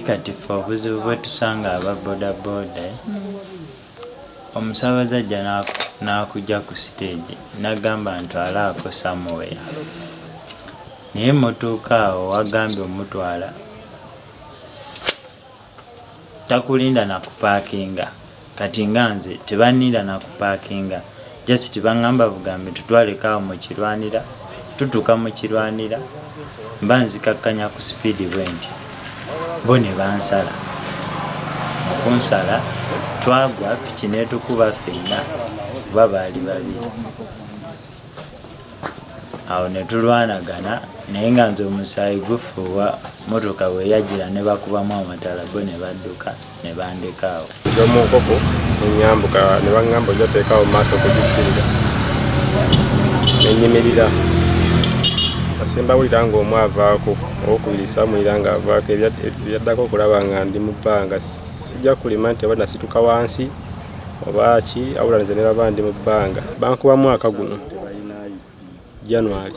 Kati ffe obuzibu bwetusanga aba bodaboda, omusaabaze ajja n'akujja ku siteegi n'agamba ntwalaako somewhere, naye mutuuka awo wagambye omutwala takulinda na kupaakinga. Kati nga nze tebanninda na kupaakinga, just baŋŋamba bugambi tutwaleko awo mu Kirwanira. Tutuuka mu Kirwanira, mba nzikakkanya ku sipiidi bwe nti, bo ne bansala. Okunsala twagwa, piki n'etukuba ffenna kuba baali babiri. Awo ne tulwanagana, naye nga nze omusaayi gufuuwa. Motoka bwe yajjira ne bakubamu amataala, bo ne badduka ne bandeka awo. Nva mu nkoko nenyambuka, ne baŋŋamba ojja teekawo mu maaso okugikkirira, nenyimirira asimbawulira ng'omu avaako, owokubiri saamulira ng'avaako. Ebyaddako okulaba nga ndi mu bbanga, sijja kulima nti oba nasituka wansi oba ki, awula nze ne baba ndi mu bbanga. Bankuba mwaka guno January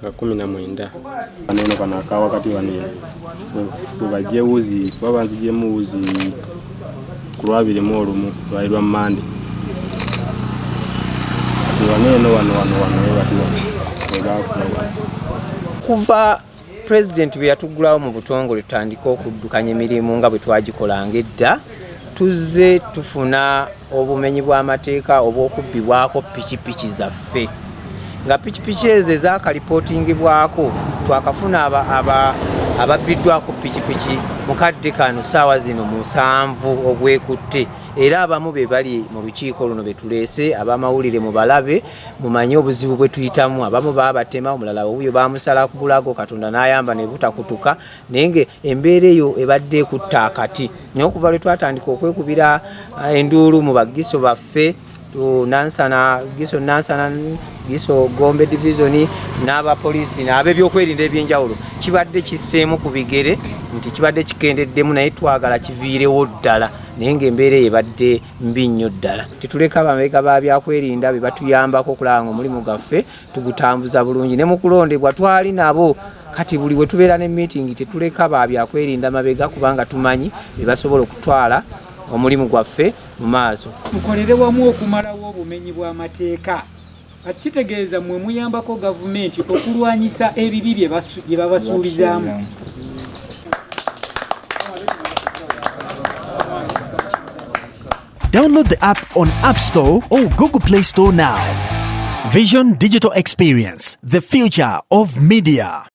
nga 19. Bano bano akawakati bano bwe bajja ewuzi, kuba banzigyemu wuzi ku lwa 21, lwali lwa Mande. Kati wano eno wano wano wano we bati wano we baakuba wano. Kuva Pulezidenti bwe yatuggulawo mu butongole tutandike okuddukanya emirimu nga bwe twagikolanga edda, tuzze tufuna obumenyi bw'amateeka obw'okubbibwako pikipiki zaffe, nga pikipiki ezo ezaakalipootingibwako twakafuna ababbiddwako pikipiki mu kadde kano ssaawa zino 7 ogwekutte, era abamu be bali mu lukiiko luno be tuleese ab'amawulire mu balabe mumanye obuzibu bwe tuyitamu. Abamu baabatema, omulala wuuyo baamusala ku bulago, Katonda n'ayamba ne butakutuka, naye nga embeera eyo ebadde ekutta akati. Naye okuva lwe twatandika okwekubira enduulu mu bagiso baffe, Nansana Giso, Nansana Giso, Gombe Division n'abapoliisi n'ab'ebyokwerinda ebyenjawulo, kibadde kisseemu ku bigere nti kibadde kikendeddemu, naye twagala kiviirewo ddala, naye ng'embeera eyo ebadde mbi nnyo ddala. Tetuleka bamabega ba byakwerinda be batuyambako okulaba nga omulimu gwaffe tugutambuza bulungi, ne mu kulondebwa twali nabo. Kati buli we tubeera ne meeting tetuleka ba byakwerinda mabega, kubanga tumanyi be basobola okutwala omulimu gwaffe mu maaso. Tukolere wamu okumalawo obumenyi bw'amateeka. Kati kitegeeza mmwe muyambako gavumenti okulwanyisa ebibi bye babasuulizaamu. Download the app on App Store or Google Play Store now. Vision Digital Experience, the future of media.